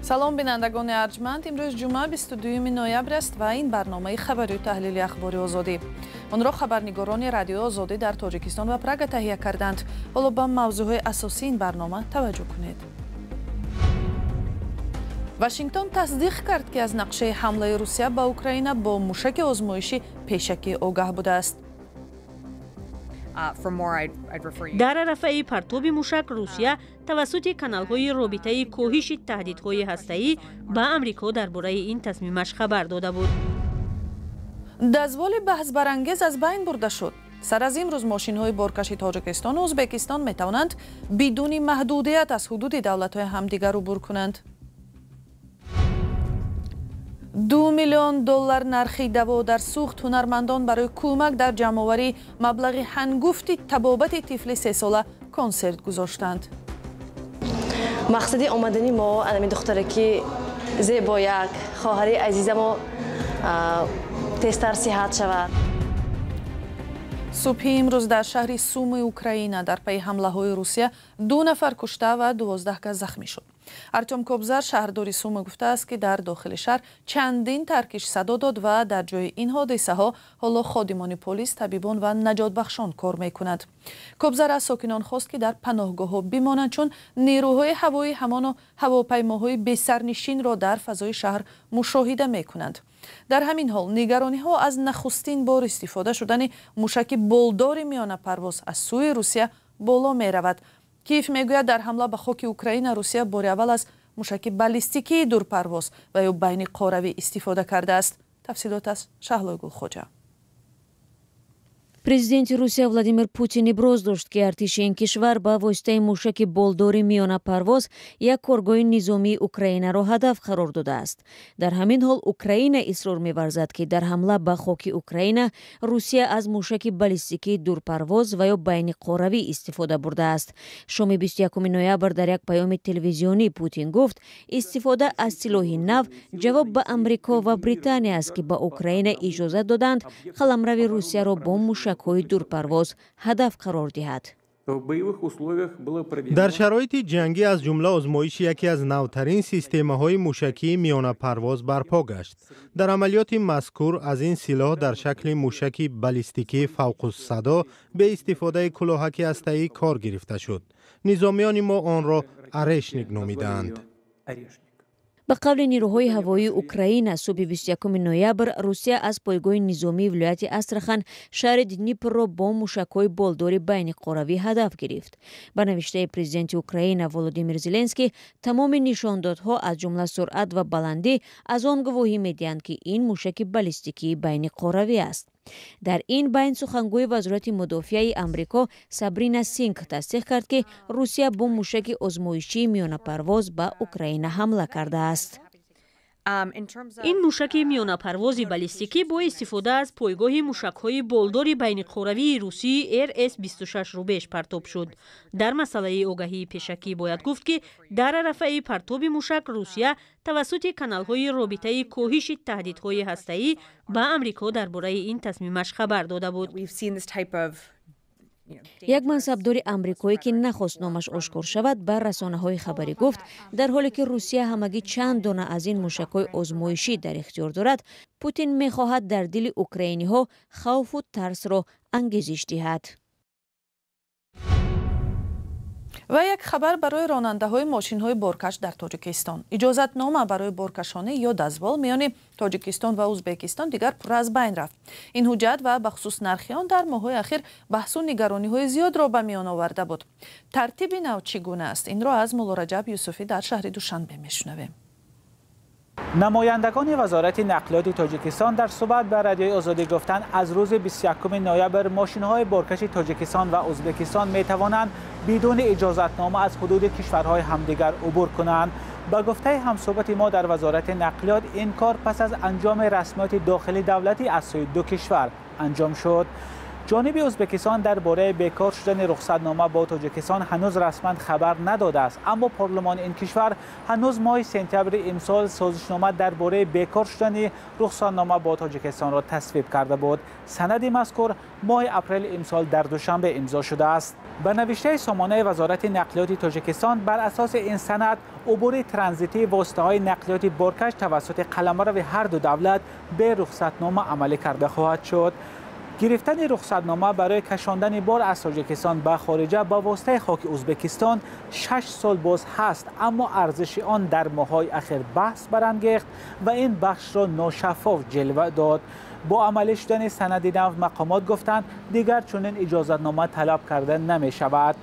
Салом, бинандагони арҷманд. Имрӯз ҷумъа, 22 ноябр аст ва ин барномаи хабарию таҳлили Ахбори Озодӣ. Онро хабарнигорони Радиои Озодӣ дар Тоҷикистон ва Прага таҳия карданд. Ҳоло ба мавзӯъҳои асосии ин барнома таваҷҷӯҳ кунед. Вашингтон тасдиқ кард, ки аз нақшаи ҳамлаи Русия ба Украина бо мушаки озмоишӣ пешакӣ огаҳ будааст. Дар арафаи партоби мушак Русия тавассути каналҳои робитаи коҳиши таҳдидҳои ҳастаӣ ба Амрико дар бораи ин тасмимаш хабар дода буд. Дазволи баҳсбарангез аз байн бурда шуд. Сар аз имрӯз мошинҳои боркаши Тоҷикистону Ӯзбекистон метавонанд бидуни маҳдудият аз ҳудуди давлатҳои ҳамдигар убур кунанд. 2 миллион доллар нархи даво дар сӯхт. Ҳунармандон барои кӯмак дар ҷамъоварии маблағи ҳангуфти табобати тифли сесола консерт гузоштанд. Мақсади омадани мо анами духтараки зебояк, хоҳари азизамо тезтар сиҳат шавад. Субҳи имрӯз дар шаҳри Сумы Украина дар пайи ҳамлаҳои Русия ду нафар кушта ва 12 кас захмӣ шуд. Артём Кобзар, шаҳрдори Сумы, гуфтааст, ки дар дохили шаҳр чандин таркиш садо дод ва дар ҷои ин ҳодисаҳо ҳоло ходимони полис, табибон ва наҷотбахшон кор мекунанд. Кобзар аз сокинон хост, ки дар паноҳгоҳҳо бимонанд, чун нерӯҳои ҳавоӣ ҳамоно ҳавопаймоҳои бесарнишинро дар фазои шаҳр мушоҳида мекунанд. Дар ҳамин ҳол нигарониҳо аз нахустин бор истифода шудани мушаки болдори миёнапарвоз аз сӯи Русия боло меравад. Киев мегӯяд, дар ҳамла ба хоки Украина Русия бори аввал аз мушаки баллистикии дурпарвоз ва ё байниқоравӣ истифода кардааст. Тафсилот аз Шаҳлои Гулхоҷа. Президенти Русия Владимир Путин иброз дошт, ки артиши ин кишвар ба воситаи мушаки болдори миёнапарвоз як коргоҳи низомии Украинаро ҳадаф қарор додааст. Дар ҳамин ҳол Украина исрор меварзад, ки дар ҳамла ба хоки Украина Русия аз мушаки баллистикии дурпарвоз ва ё байниқоравӣ истифода бурдааст. Шоми 21 ноябр дар як паёми телевизионӣ Путин гуфт, истифода аз силоҳи нав ҷавоб ба Амрико ва Британия аст, ки ба Украина иҷозат доданд қаламрави Русияро бо мушакҳои дурпарвоз ҳадаф қарор диҳад. Дар шароити ҷангӣ, аз ҷумла озмоиши яке аз навтарин системаҳои мушакии миёнапарвоз барпо гашт. Дар амалиёти мазкур аз ин силоҳ дар шакли мушаки баллистикии фавқуссадо бе истифодаи кӯлоҳаки ҳастаӣ кор гирифта шуд. Низомиёни мо онро «Орешник» номидаанд. Ба қавли нирӯҳои ҳавоии Украина, субҳи 21 ноябр Русия аз пойгоҳи низомии вилояти Астрахан шаҳри Днипрро бо мушакҳои болдори байниқоравӣ ҳадаф гирифт. Ба навиштаи президенти Украина Володимир Зеленский, тамоми нишондодҳо, аз ҷумла суръат ва баландӣ, аз он гувоҳӣ медиҳанд, ки ин мушаки баллистикии байниқоравӣ аст. Дар ин байн сухангӯи Вазорати мудофиаи Амрико Сабрина Синг тасдиқ кард, ки Русия бо мушаки озмоишии миёнапарвоз ба Украина ҳамла кардааст. Ин мушаки миёнапарвози баллистикӣ бо истифода аз пойгоҳи мушакҳои болдори байниқоравии русии РС-26 «Рубеж» партоб шуд. Дар масъалаи огаҳии пешакӣ бояд гуфт, ки дар арафаи партоби мушак Русия тавассути каналҳои робитаи коҳиши таҳдидҳои ҳастаӣ ба Амрико дар бораи ин тасмимаш хабар дода буд. Як мансабдори амрикоӣ, ки нахост номаш ошкор шавад, ба расонаҳои хабарӣ гуфт, дар ҳоле ки Русия ҳамагӣ чанд дона аз ин мушакҳои озмоишӣ дар ихтиёр дорад, Путин мехоҳад дар дили украиниҳо хавфу тарсро ангезиш диҳад. Ва як хабар барои ронандаҳои мошинҳои боркаш дар Тоҷикистон. Иҷозатнома барои боркашонӣ ё дозвол миёни Тоҷикистон ва Ӯзбекистон дигар пурра аз байн рафт. Ин ҳуҷҷат ва бахусус нархи он дар моҳҳои ахир баҳсу нигарониҳои зиёдро ба миён оварда буд. Тартиби нав чӣ гуна аст, инро аз Муллораҷаб Юсуфӣ дар шаҳри Душанбе мешунавем. Намояндагони Вазорати нақлиёти Тоҷикистон дар суҳбат ба Радиои Озодӣ гуфтанд, аз рӯзи 21 ноябр мошинҳои боркаши Тоҷикистон ва Ӯзбекистон метавонанд бидуни иҷозатнома аз ҳудуди кишварҳои ҳамдигар убур кунанд. Ба гуфтаи ҳамсӯҳбати мо дар Вазорати нақлиёт, ин кор пас аз анҷоми расмиёти дохили давлатӣ аз сӯи ду кишвар анҷом шуд. Ҷониби Ӯзбекистон дар бораи бекор шудани рухсатнома бо Тоҷикистон ҳанӯз расман хабар надодааст, аммо парлумони ин кишвар ҳанӯз моҳи сентябри имсол созишнома дар бораи бекор шудани рухсатнома бо Тоҷикистонро тасвиб карда буд. Санади мазкур моҳи апрели имсол дар Душанбе имзо шудааст. Ба навиштаи сомонаи Вазорати нақлиёти Тоҷикистон, бар асоси ин санад убури транзитии воситаҳои нақлиёти боркаш тавассути қаламрави ҳар ду давлат бе рухсатнома амалӣ карда хоҳад шуд. Гирифтани рухсатнома барои кашондани бор аз Тоҷикистон ба хориҷа ба воситаи хоки Ӯзбекистон 6 сол боз ҳаст, аммо арзиши он дар моҳҳои ахир баҳс барангехт ва ин бахшро ношаффоф ҷилва дод. Бо амалӣ шудани санади нав мақомот гуфтанд, дигар чунин иҷозатнома талаб карда намешавад.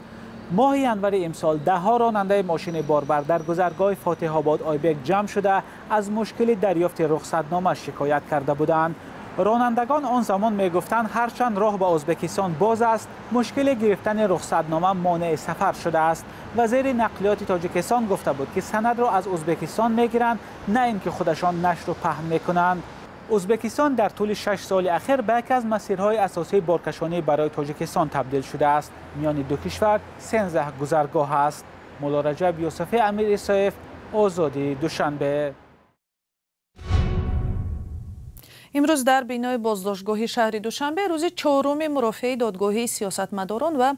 Моҳи январи имсол даҳҳо ронандаи мошини борбар дар гузаргоҳи Фотиҳобод Ойбек ҷамъ шуда аз мушкили дарёфти рухсатнома шикоят карда буданд. Ронандагон он замон мегуфтанд, ҳарчанд роҳ ба Ӯзбекистон боз аст, мушкили гирифтани рухсатнома монеи сафар шудааст. Вазири нақлиёти Тоҷикистон гуфта буд, ки санадро аз Ӯзбекистон мегиранд, на ин ки худашон нашру паҳн мекунанд. Ӯзбекистон дар тӯли 6 соли ахир ба яке аз масирҳои асосии боркашонӣ барои Тоҷикистон табдил шудааст. Миёни ду кишвар 13 гузаргоҳ аст. Мулло Раҷаб Юсуфӣ, Амир Исоев, Озодӣ, Душанбе. Имрӯз дар бинои боздоштгоҳи шаҳри Душанбе рӯзи чоруми мурофиаи додгоҳии сиёсатмадорон ва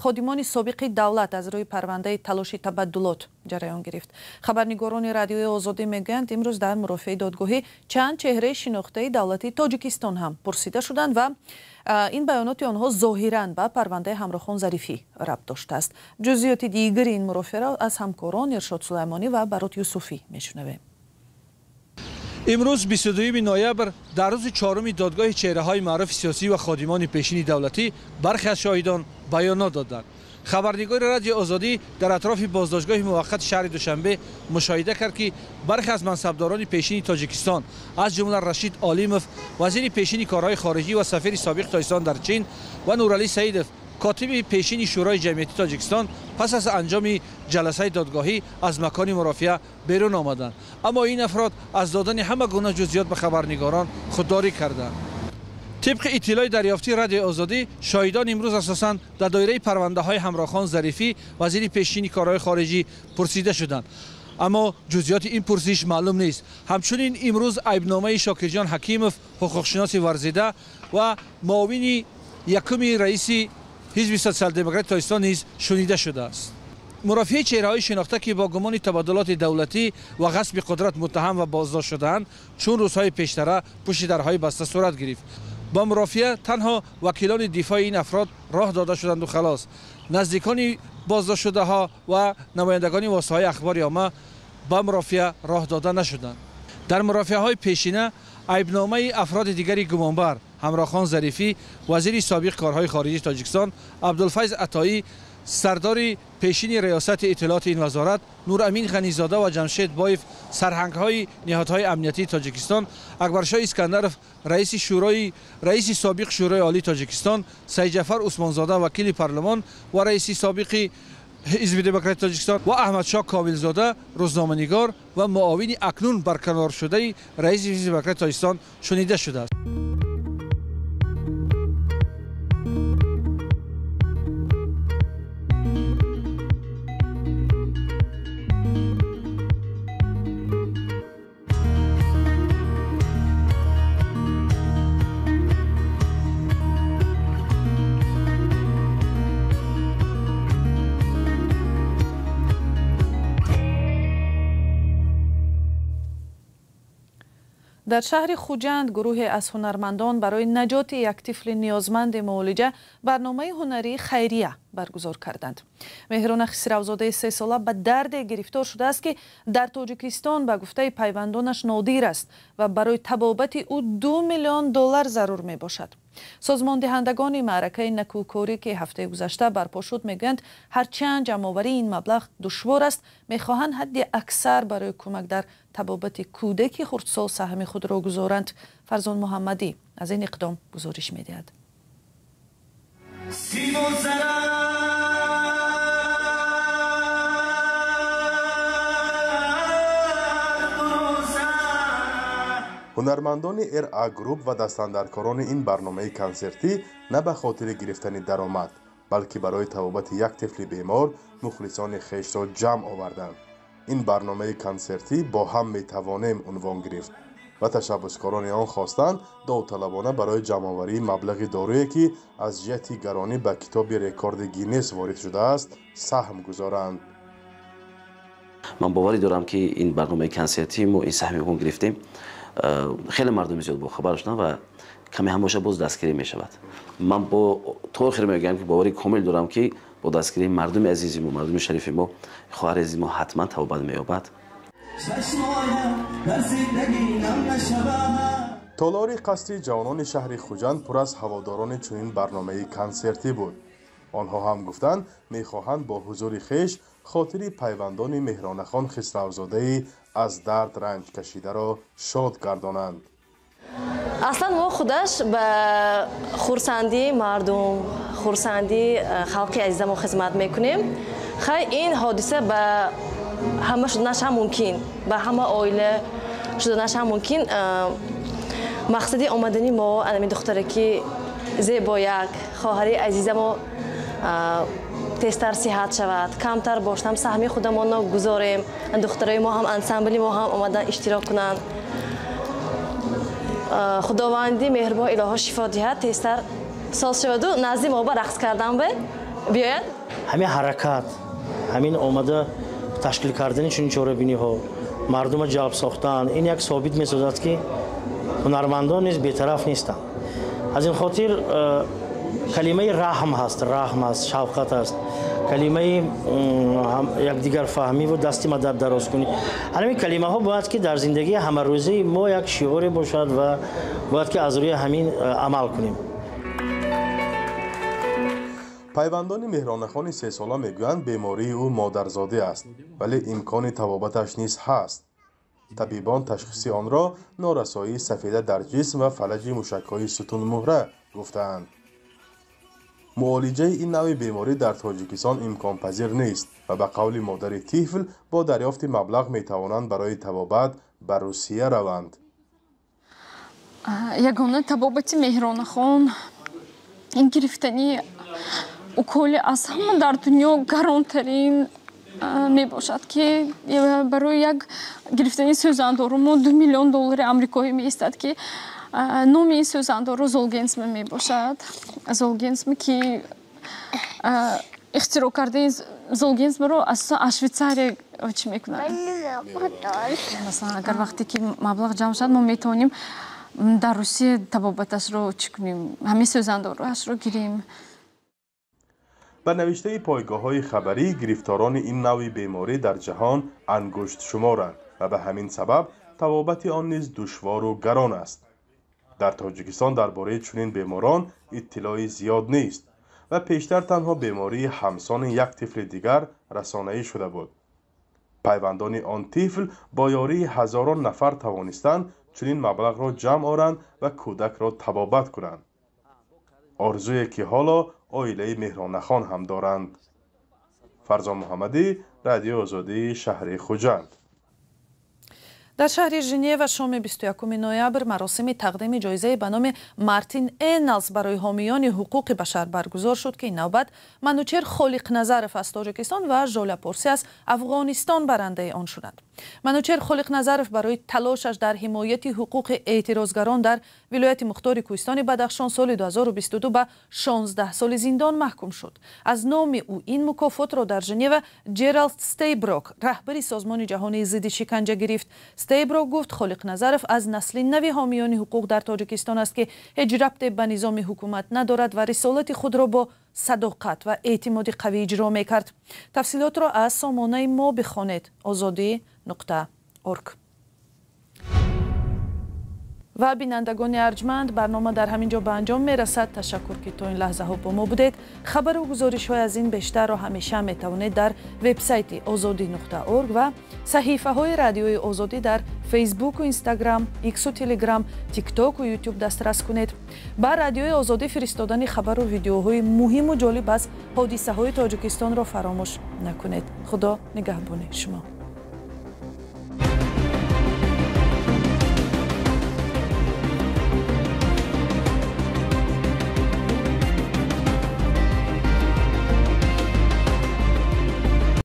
ходимони собиқи давлат аз рӯи парвандаи талоши табаддулот ҷараён гирифт. Хабарнигорони Радиои Озодӣ мегӯянд, имрӯз дар мурофиаи додгоҳӣ чанд чеҳраи шинохтаи давлати Тоҷикистон ҳам пурсида шуданд ва ин баёноти онҳо зоҳиран ба парвандаи Ҳамрохон Зарифӣ рабт доштааст. Ҷузъиёти дигари ин мурофиаро аз ҳамкорон Иршод Сулаймонӣ ва Барот Юсуфӣ мешунавем. Имрӯз 22 ноябр дар рӯзи чоруми додгоҳи чеҳраҳои маъруфи сиёсӣ ва ходимони пешини давлатӣ бархе аз шоҳидон баёнот доданд. Хабарнигори Радиои Озодӣ дар атрофи боздоштгоҳи муваққати шаҳри Душанбе мушоҳида кард, ки бархе аз мансабдорони пешини Тоҷикистон, аз ҷумла Рашид Олимов, вазири пешини корҳои хориҷӣ ва сафири собиқи Тоҷикистон дар Чин, ва Нуралӣ Саидов, котиби пешини Шӯрои ҷамъиятии Тоҷикистон, пас аз анҷоми ҷаласаи додгоҳӣ аз макони мурофиа берун омаданд. Аммо ин афрод аз додани ҳама гуна ҷузъиёт ба хабарнигорон худдорӣ карданд. Тибқи иттилои дарёфтии Радиои Озодӣ, шоҳидон имрӯз асосан дар доираи парвандаҳои Ҳамрохон Зарифӣ, вазири пешини корҳои хориҷӣ, пурсида шуданд. Аммо ҷузъиёти ин пурсиш маълум нест. Ҳамчунин имрӯз айбномаи Шокирҷон Ҳакимов, ҳуқуқшиноси варзида ва муовини якуми раиси ҳизби социал-демократи Тоҷикистон низ шунида шудааст. Мурофиаи чеҳраҳои шинохта, ки бо гумони табаддулоти давлатӣ ва ғасби қудрат муттаҳам ва боздошт шудаанд, чун рӯзҳои пештара пушти дарҳои баста сурат гирифт. Ба мурофиа танҳо вакилони дифои ин афрод роҳ дода шуданду халос. Наздикони боздоштшудаҳо ва намояндагони воситаҳои ахбори омма ба мурофиа роҳ дода нашуданд. Дар мурофиаҳои пешина айбномаи афроди дигари гумонбар Ҳамрохон Зарифӣ, вазири собиқ корҳои хориҷии Тоҷикистон, Абдулфайз Атоӣ, сардори пешини риёсати иттилооти ин вазорат, Нурамин Ғанизода ва Ҷамшед Боев, сарҳангҳои ниҳодҳои амниятии Тоҷикистон, Акбаршоҳ Искандаров, раиси собиқ Шӯрои Олии Тоҷикистон, Сайдҷафар Усмонзода, вакили парлумон ва раиси собиқи ҳизби демократии Тоҷикистон ва Аҳмадшоҳ Комилзода, рӯзноманигор ва муовини акнун барканоршудаи раиси ҳизби демократии Тоҷикистон шунида шудааст. Дар шаҳри Хуҷанд гурӯҳе аз ҳунармандон барои наҷоти як тифли ниёзманди муолиҷа барномаи ҳунарии хайрия баргузор карданд. Меҳрона Хисравзодаи 3 сола ба дарде гирифтор шудааст, ки дар Тоҷикистон ба гуфтаи пайвандонаш нодир аст ва барои табобати ӯ 2 миллион доллар зарур мебошад. Созмондиҳандагони маъракаи накӯкорӣ, ки ҳафтаи гузашта барпо шуд, мегӯянд, ҳарчанд ҷамъоварии ин маблағ душвор аст, мехоҳанд ҳадди аксар барои кӯмак дар табобати кӯдаки хурдсол саҳми худро гузоранд. Фарзон Муҳаммадӣ аз ин иқдом гузориш медиҳад. Симу Ҳунармандони РА Груп ва дастандаркорони ин барномаи консертӣ на ба хотири гирифтани даромад, балки барои табобати як тифли бемор мухлисони хешро ҷамъ оварданд. Ин барномаи консертӣ «Бо ҳам метавонем» унвон гирифт ва ташаббускорони он хостанд довталабона барои ҷамъоварии маблағи доруе, ки аз ҷиҳати гаронӣ ба китоби рекорди Гиннес ворид шудааст, саҳм гузоранд. Ман боварӣ дорам, ки ин барномаи консертӣ мо ин саҳми он гирифтем, хеле мардуми зиёд бохабар шуданд ва каме ҳам боша, боз дастгирӣ мешавад. Ман бо то охир мегӯям, ки боварӣ комил дорам, ки бо дастгирии мардуми азизи мо, мардуми шарифи мо, хоҳари азизи мо ҳатман табобат меёбад. Толори қасри ҷавонони шаҳри Хуҷанд пур аз ҳаводорони чунин барномаи консертӣ буд. Онҳо ҳам гуфтанд, мехоҳанд бо ҳузури хеш хотири пайвандони Меҳронахон Хисравзодаи аз дард ранҷкашидаро шод гардонанд. Аслан мо худаш ба хурсандии мардум, хурсандии халқи азизамо хизмат мекунем. Хай, ин ҳодиса ба ҳама шуданаш ҳам мумкин, ба ҳама оила шуданаш ҳам мумкин. Мақсади омадани мо анами духтараки зебояк, хоҳари азизамо тезтар сиҳат шавад, камтар боштам саҳми худамонро гузорем, духтарои мо ҳам, ансамбли мо ҳам омадан иштирок кунанд. Худованди меҳрубон илоҳо шифо диҳад, тезтар соз шаваду назди мо ба рақс кардан биёяд. Ҳамин ҳаракат, ҳамин омада ташкил кардани чунин чорабиниҳо, мардума ҷалб сохтан, ин як собит месозад, ки ҳунармандон низ бетараф нестанд. Аз ин хотир калимаи раҳм ҳаст, раҳм аст, шавқат аст, калимаи якдигарфаҳмиву дасти мадад дароз кунӣ. Ҳамин калимаҳо бояд, ки дар зиндагии ҳамарӯзаи мо як шиоре бошад ва бояд, ки аз рӯи ҳамин амал кунем. Пайвандони Меҳронахони сесола мегӯянд, бемории ӯ модарзодӣ аст, вале имкони табобаташ низ ҳаст. Табибон ташхиси онро норасоии сафеда дар ҷисм ва фалаҷи мушакҳои сутунмуҳра гуфтаанд. Муолиҷаи ин навъи беморӣ дар Тоҷикистон имконпазир нест ва ба қавли модари тифл, бо дарёфти маблағ метавонанд барои табобат ба Русия раванд. Ягона табобати Меҳронахон ин гирифтани уколи аз ҳама дар дунё гаронтарин мебошад, ки барои як гирифтани сӯзандору мо 2 миллион доллари амрикоӣ меистад, ки номи ин сӯзандору Золгенсма мебошад. Золгенсма, ки ихтироъ кардаи Золгенсмаро асосан аз Швейтсария чӣ мекунад. Масалан, агар вақте ки маблағ ҷамъ шавад, мо метавонем дар Русия табобаташро чӣ кунем, ҳамин сӯзандоруашро гирем. Ба навиштаи пойгоҳҳои хабарӣ, гирифторони ин навъи беморӣ дар ҷаҳон ангуштшуморанд ва ба ҳамин сабаб табобати он низ душвору гарон аст. Дар Тоҷикистон дар бораи чунин беморон иттилои зиёд нест ва пештар танҳо бемории ҳамсони як тифли дигар расонаӣ шуда буд. Пайвандони он тифл бо ёрии ҳазорон нафар тавонистанд чунин маблағро ҷамъ оранд ва кӯдакро табобат кунанд, орзуе ки ҳоло оилаи Меҳронахон ҳам доранд. Фарзон Муҳаммадӣ, Радиои Озодӣ, шаҳри Хуҷанд. Дар шаҳри Женева шоми 21 ноябр маросими тақдими ҷоизаи ба номи Мартин Энналс барои ҳомиёни ҳуқуқи башар баргузор шуд, ки ин навбат Манучер Холиқназаров аз Тоҷикистон ва Жола Порсӣ аз Афғонистон барандаи он шуданд. Манучер Холиқназаров барои талошаш дар ҳимояти ҳуқуқи эътирозгарон дар вилояти мухтори кӯҳистони Бадахшон соли 2022 ба 16 соли зиндон маҳкум шуд. Аз номи ӯ ин мукофотро дар Женева Ҷералд Стейброк, раҳбари Созмони ҷаҳонии зидди шиканҷа, гирифт. Стейброк гуфт, Холиқназаров аз насли нави ҳомиёни ҳуқуқ дар Тоҷикистон аст, ки ҳеҷ рабте ба низоми ҳукумат надорад ва рисолати худро бо садоқат ва эътимоди қавӣ иҷро мекард. Тафсилотро аз сомонаи мо бихонед: озодӣ.орг. Ва бинандагони арҷманд, барнома дар ҳамин ҷо ба анҷом мерасад. Ташаккур, ки то ин лаҳзаҳо бо мо будед. Хабару гузоришҳои аз ин бештарро ҳамеша метавонед дар вебсайти озодӣ.орг ва саҳифаҳои Радиои Озодӣ дар Фейсбуку Инстаграм, Иксу Телеграм, Тиктоку Ютуб дастрас кунед. Ба Радиои Озодӣ фиристодани хабару видеоҳои муҳиму ҷолиб аз ҳодисаҳои Тоҷикистонро фаромӯш накунед. Худо нигаҳбони шумо.